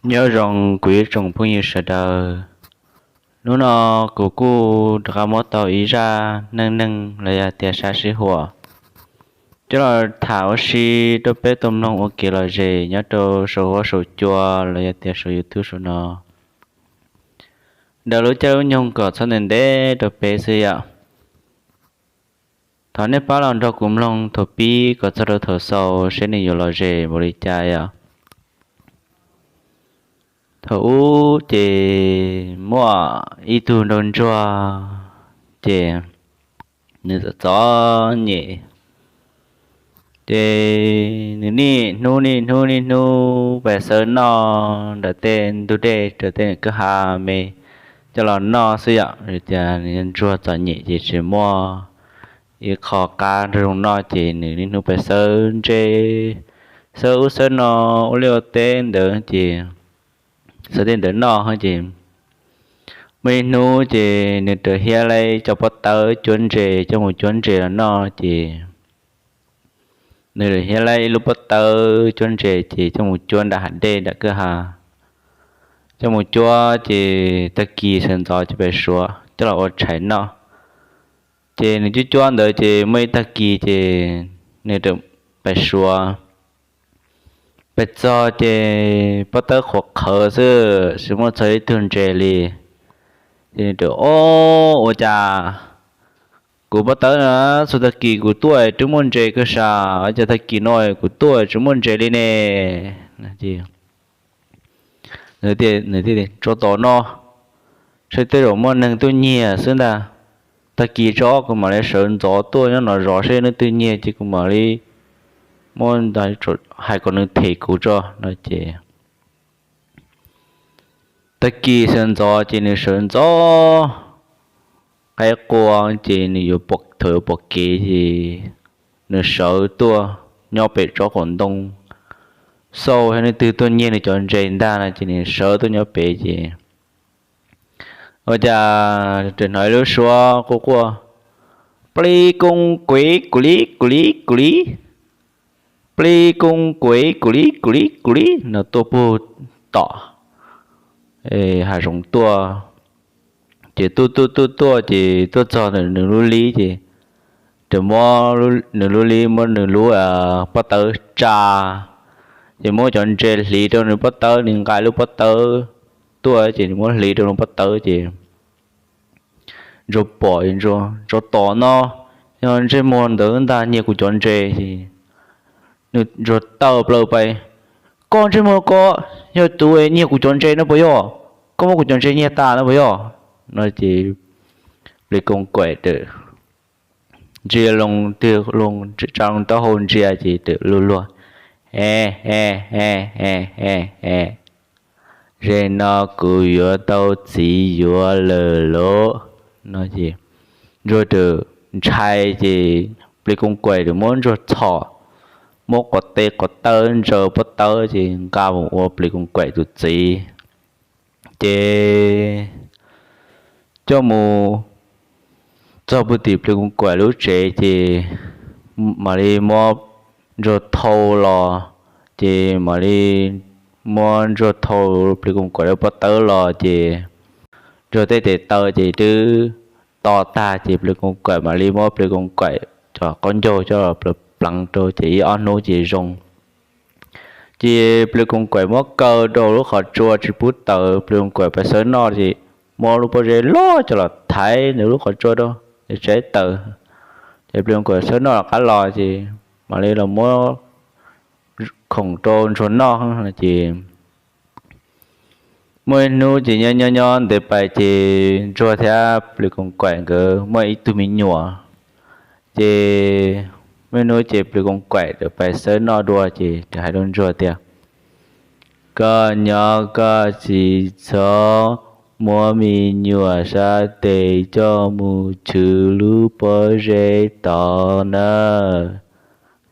Nyob zoo kuv ib tsoom phooj ywg sawv daws. Hnub no kuv kuj rov qab muab tau ib zaj neej neeg los yog tias sab sib huam coj los tham ua si rau peb tau mloog ua kev lom zem nyob rau saum huab saum cua los yog tias saum YouTube saum no. Daws lub caij lub nyoog kom txhob ntev ntev rau peb xwb yom. Thov nej pab los nrog kuv mloog thaum pib kom txog rau thaum xaus seb nws yuav lom zem npaum li cas yom. Thaum ub ces muaj ib tug nraug ntsuag, ces nws txom txom nyem, ces nws niaj hnub niaj hnub niaj hnub pais xawb noj ntawm tej ntug dej rau tej kwj ha me coj los noj xwb yom. Tias nws ntsuag txom nyem ces tsis muaj ib qho qab nrog zoo noj ces nws niaj hnub pais xawb ntse, xawb ub xawb no, ua liaj ua teb ntawd ces xawb tej ntawd noj ces muaj ib hnub ces nws rov hiab laib cov pob tawb cuab ntses coj mus cuab ntses los noj ces nws rov hiab laib ib lub pob tawb cuab ntses ces coj mus cuab nram hav dej nram kwj ha. Coj mus cuab ces tag kis sawv ntxov ces pais suav coj los ua tshais noj. Ces nws cuab cuab ntawd ces muaj ib tag kis ces nws rov pais suav, pais txog ces pob tawb qhuav qhawv xwb tsis muaj txog ib tug ntses li. Ces nws rov, Ob, ua cas kuv pob tawb na, txhua tag kis kuv tuaj twb muaj ntses kawg sas, cas tag kis no kuv tuaj tsis muaj ntses li ne? Nws thiaj tias, Tsov tom no, saib tej zaum muaj neeg tuaj nyiag xwb ntag. Tag kis tso kuv mam li sawv ntxov tuaj nyob no zov seb leej twg nyiag ces kuv mam li muab hais kom nws them kuv tso no ces tag kis sawv ntxov ces nws sawv ntxov qaib qua ces nws yuav pom, thaum yuav pom kev ces nws sawv tuaj nyob pem tsob qaum ntoo xauj yog leej twg tuaj nyiag nws cov ntses ntag no ces nws sawv tuaj nyob pem ces ua cas hnov ib lub suab quaj quaj, Plis koos kuem kuv li kuv li kuv li, plis koos kuem kuv li kuv li kuv li no tuaj puag tom hav zoov tuaj. Ces tuaj tuaj tuaj tuaj ces tuaj txog ntawm nws lub lib ces nws muab nws lub lib, muab nws lub pob tawb tsa, ces muab cov ntses hliv rau nws pob tawb, nws nqa lub pob tawb tuaj ces nws muab hliv rau nws pob tawb ces ntsuag pom, ntsuag, Tsov tom no, yog ntsej muag ntawd ntag nyiag kuv cov ntses. Nws ntsuag tawm plaws pais, Koj ntsej muag ko, yog tus nyiag kuv cov ntses no puas yog? Koj muab kuv cov ntses nyiag tas no puas yog? No ces plis koos kuem tawm ntsia loo twg, loo tsa loo taub hau ntsia ces tawm luag luag, E, e, e, e, e, e, ze no kuv yuav tau txiv yuav lawm lauj no ces ntsuag tawm ntshai ces plis koos kuem tawm muab ntsuag txhom, muab quav tes quav taw ntsaws pob tawb ces nqa mus ua plis koos kuem tus txiv. Ces coj mus txog puag tim plis koos kuem lub tsev ces mam li muab ntsuag thau los, ces mam li muab ntsuag thau plis koos kuem lub pob tawb los ces ntsuag tej tes taw ces twb to tag ces plis koos kuem mam li muab plis koos kuem cov qaub ncaug coj los pleev rau ces ib ob hnub ces zoo. Ces plis koos kuem muab kaw rau lub qhov tsua tsis pub tawm, plis koos kuem pais xawb noj ces muab lub pob zeb loj coj los thaiv nws lub qhov tsua rau, tsaib tawm. Ces plis koos kuem xawb noj rov qab los ces mam li los muab khoom rau ntsuag noj ces muaj ib hnub ces nyob nyob nyob ntev pais ces ntsuag thiab plis koos kuem nkawd muaj ib tug me nyuam. Ces muaj ib hnub ces plis koos kuem tawm pais xawb noj dua ces txawm hais rau ntsuag tias, Koj nyob koj tsis txhob muab me nyuam sab tes coj mus chwv lub pob zeb tod nawb,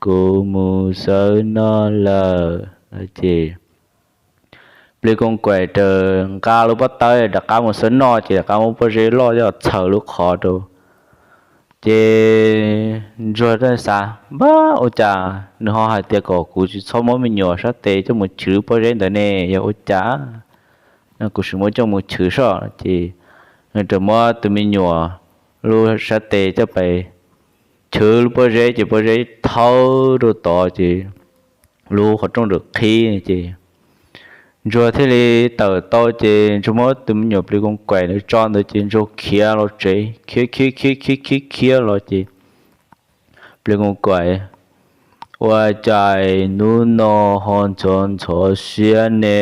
kuv mus xawb noj lawm. Ces plis koos kuem txawm nqa lub pob tawb rov qab mus xawb noj ces rov qab muab pob zeb loj coj txhaws lub qhov rau. Ces Ntsuag xav, Npab, ua cas nws ho hais tias kom kuv tsis txhob muab me nyuam sab tes coj mus chwv pob zeb ntawd ne, yog ua cas kuv sim muab coj mus chwv soj? Ces nws txawm muab tus me nyuam lub sab tes coj pais chwv lub pob zeb, ces pob zeb thawb rau tod ces lub qhov rooj txawm qhib. Ces Ntsuag thiaj li tawm tau, ces Ntsuag muab tus me nyuam plis koos kaim ntawd tso ntawd ces Ntsuag khiav los tsev, khiav khiav khiav khiav khiav khiav los ces plis koos kaim, Ua cas hnub no ho ntxhov ntxhov siab ne,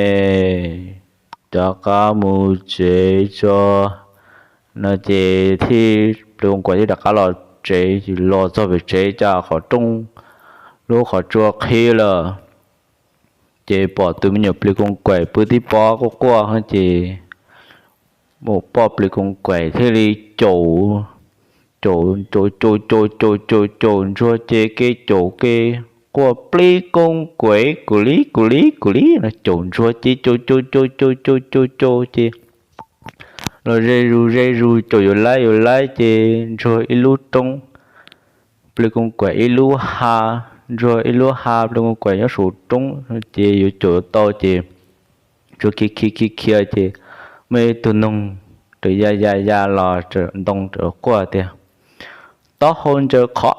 rov qab mus tsev tso. No ces thiaj, plis koos kaim thiaj rov qab los tsev, los txog pem tsev cas qhov rooj lub qhov tsua qhib lawm. Ces pom tus me nyuam plis koos kaim pw tib pob quaj quaj ces mus poj plis koos kaim thiaj li caum, caum caum caum caum caum caum caum Ntsuag ces kev caum kev quaj plis koos kaim kuv li kuv li kuv li no, caum Ntsuag ces caum caum caum caum caum caum caum ces los ze zus ze zus, caum yuav laib yuav laib ces Ntsuag ib lub roob, plis koos kaim ib lub ha, Ntsuag ib lub ha, plis koos kaim nyob saum roob, ces yuav caum tau ces Ntsuag khiav khiav khiav khiav ces muaj ib tug noog raws ya ya ya los ntoo quaj tias, Taub hau ntsaws qhov,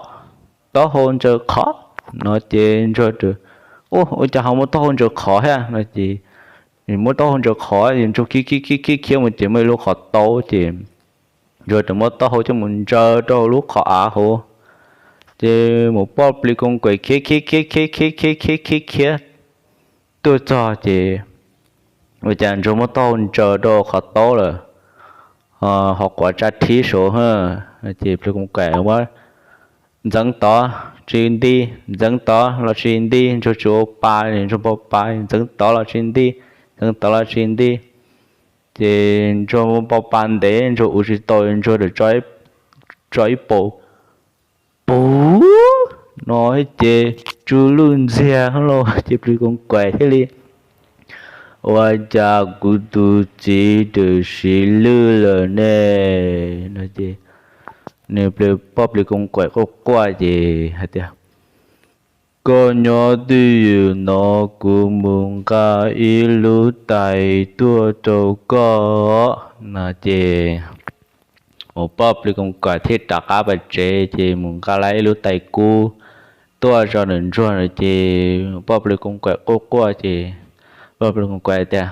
taub hau ntsaws qhov. No ces Ntsuag, Ua cas ho muaj taub hau ntsaws qhov thiab? No ces muaj taub hau ntsaws qhov, Ntsuag khiav khiav khiav khiav khiav mus ces muaj ib lub qhov taub ces Ntsuag txawm muab taub hau coj mus ntsaws rau lub qhov av hauv. Ces mus poj plis koos kaim khiav khiav khiav khiav khiav khiav khiav khiav khiav tuaj txog ces ua cas Ntsuag muab taub hau ntsaws rau qhov taub lawm, ho quav tsab thib saud. Ces plis koos kaim ntxeev tod tsis nti, ntxeev tod los tsis nti, Ntsuag tsis ua pa, Ntsuag npau pa, ntxeev tod los tsis nti, ntxeev tod los tsis nti. Ces Ntsuag npau pa ntev, Ntsuag ua tsis tau, Ntsuag txawm tso ib paus puv no ces tsuj luj ntxiag los ces plis koos kaim thiaj li, Ua cas kuv tus txiv txawm siv lwj lawm ne? No ces nws poj plis koos kaim quaj quaj ces hais tias, Koj nyob twj ywm no, kuv mus nqa ib lub tais tuaj rau koj. No ces mus poj plis koos kaim thiaj rov qab pais tsev ces mus nqa lawm ib lub tais kub tuaj tso ntawm Ntsuag no ces poj plis koos kaim quaj quaj ces poj plis koos kaim tias,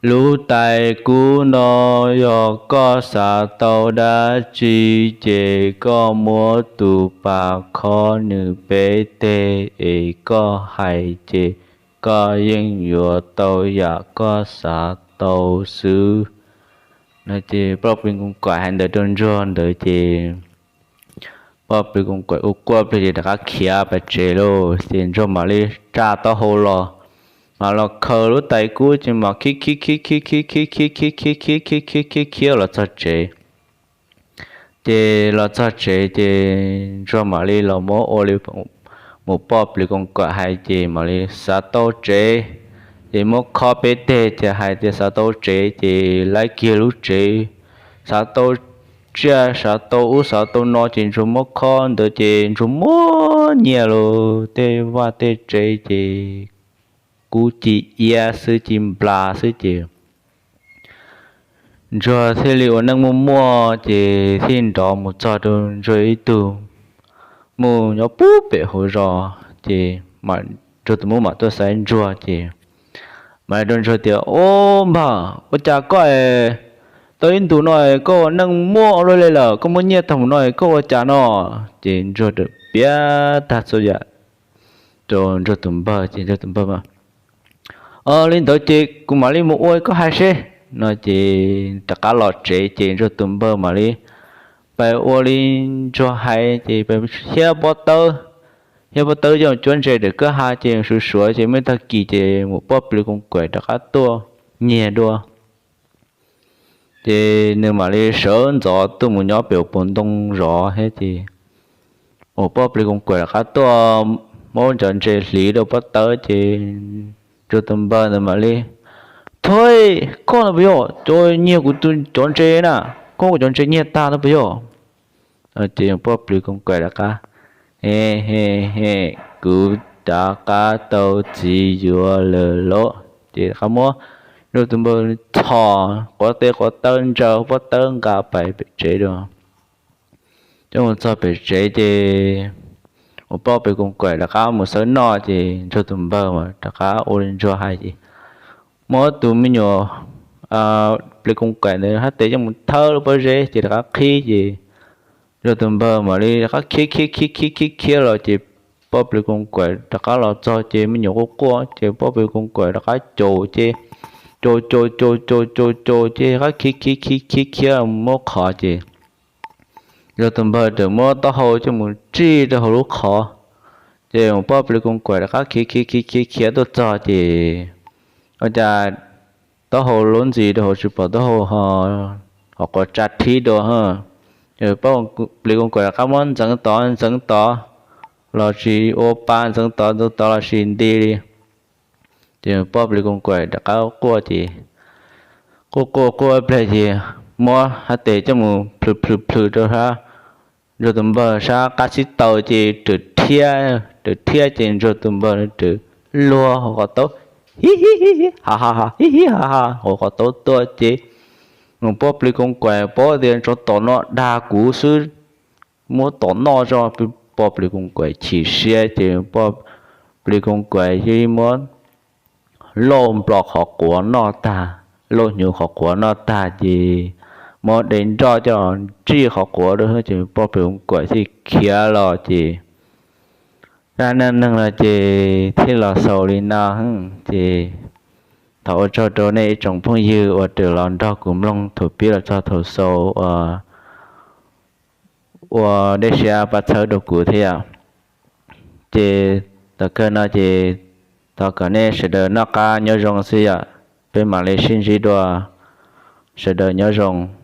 Lub tais kub no yog koj xav tau dab tsi ces koj muab tus pas khob nws peb teg es koj hais ces koj yeej yuav tau yam koj xav tau xwb. No ces poj plis koos kaim hais ntawd rau Ntsuag ntawd ces poj plis koos kaim ua quaj pliag ces rov qab khiav pais tsev lauj. Ces Ntsuag mam li tsa taub hau los, mam los khaws lub tais kub ces mam khiav khiav khiav khiav khiav khiav khiav khiav khiav khiav khiav khiav khiav los txog tsev. Ces los txog tsev ces Ntsuag mam li los muab ua li mus poj plis koos kaim hais ces mam li xav tau tsev. Ces muab khob peb teg ces hais tias xav tau tsev ces laib kiag lub tsev, xav tau tsiaj xav tau ub xav tau no ces Ntsuag muab khob ntawd ces Ntsuag muab nyiag los tej vaj tej tsev ces kub ci iab xwb ci nplas xwb ces Ntsuag thiaj li ua neej muaj muaj ces thiaj nrov mus txog rau Ntsuag ib tug muam nyob puag pem hauv zos ces Ntsuag tus muam mam tuaj xaiv Ntsuag ces mam li rau Ntsuag tias, Ub npawg, ua cas koj tau ib ntus no koj ua neej muaj ua luaj li lawm, koj muaj nyiaj tag mus no koj ua cas no? Ces Ntsuag piav tag txhua yam rau Ntsuag tus npawg ces Ntsuag tus npawg, Ua li ntawd ces kuv mam li mus ua koj hais seb. No ces rov qab los tsev ces Ntsuag tus npawg mam li pais ua li Ntsuag hais ces pais hiab pob tawb, hiab pob tawb coj cuab ntses ntawm kwj ha ces suav suav ces muaj tag kis ces mus poj plis koos kaim rov qab tuaj nyiag dua. Ces nws mam li sawv ntxov tuaj mus nyob pem ub puag ntoo zov thiab ces mus poj plis koos kaim rov qab tuaj muab cov ntses hliv rau pob tawb ces Ntsuag tus npawg ntawd mam li, Thov, koj no puas yog cov nyiag kuv cov ntses na? Koj muab kuv cov ntses nyiag tag no puas yog? Ces poj plis koos kaim rov qab, He he he, kuv rov qab tau txiv yuav lawm lauj. Ces rov qab muab Ntsuag tus npawg txhos quav tes quav taw ntsaws pob tawb nqa pais pem tsev dua. Coj mus txog pem tsev ces ua poj plis koos kaim rov qab mus xawb noj ces Ntsuag tus npawg mas rov qab ua li Ntsuag hais ces muab tus me nyuam plis koos kaim ntawd hab tes coj mus thawb lub pob zeb ces rov qab qhib ces Ntsuag tus npawg mam li rov qab khiav khiav khiav khiav khiav khiav los ces poj plis koos kaim rov qab los txog ces me nyuam quaj quaj ces poj plis koos kaim rov qab caum ces caum caum caum caum caum caum ces rov qab khiav khiav khiav khiav khiav muab qhov ces Ntsuag tus npawg txawm muab taub hau coj mus tsij rau hauv lub qhov ces poj plis koos kaim rov qab khiav khiav khiav khiav khiav tuaj txog ces ua cas taub hau lub ntxis rau hauv tsis pom taub hau, ho qhuav tsa thib dua. Poj plis koos kaim rov qab muab ntxeev tod ntxeev tod los sis ua pa ntxeev tod ntxeev tod los sis nti li ces poj plis koos kaim rov qab quaj ces quaj quaj quaj ib pliag ces muab hab tes coj mus plhws plhws plhws rau sab Ntsuag tus npawg sab qab xib taw ces raws thiab raws thiab ces Ntsuag tus npawg raws luag hauv qhov taub, hib hib hib hib ha ha ha hib hib ha ha hauv qhov taub tuaj ces poj plis koos kaim paub tias tsov tom no dag kuv xwb, muab tom noj tso. Poj plis koos kaim chim siab ces poj plis koos kaim cia li muab lauj nplos qhov quav noj tag, lauj hnyuv qhov quav noj tag ces muab de nroj coj ntsij qhov quav rau ces poj plis koos kaim thiaj khiav los ces zaj neej neeg no ces thiaj los xaus li no ces thov ua tsaug rau nej ib tsoom phooj ywg uas tseem los nrog kuv mloog thaum pib los txog thaum xaus uas ua dej siab pab txhawb rau kuv thiab yom. Ces tom kawg no ces thov kom nej sawv daws noj qab nyob zoo xwb yom, peb mam li sib ntsib dua, sawv daws nyob zoo.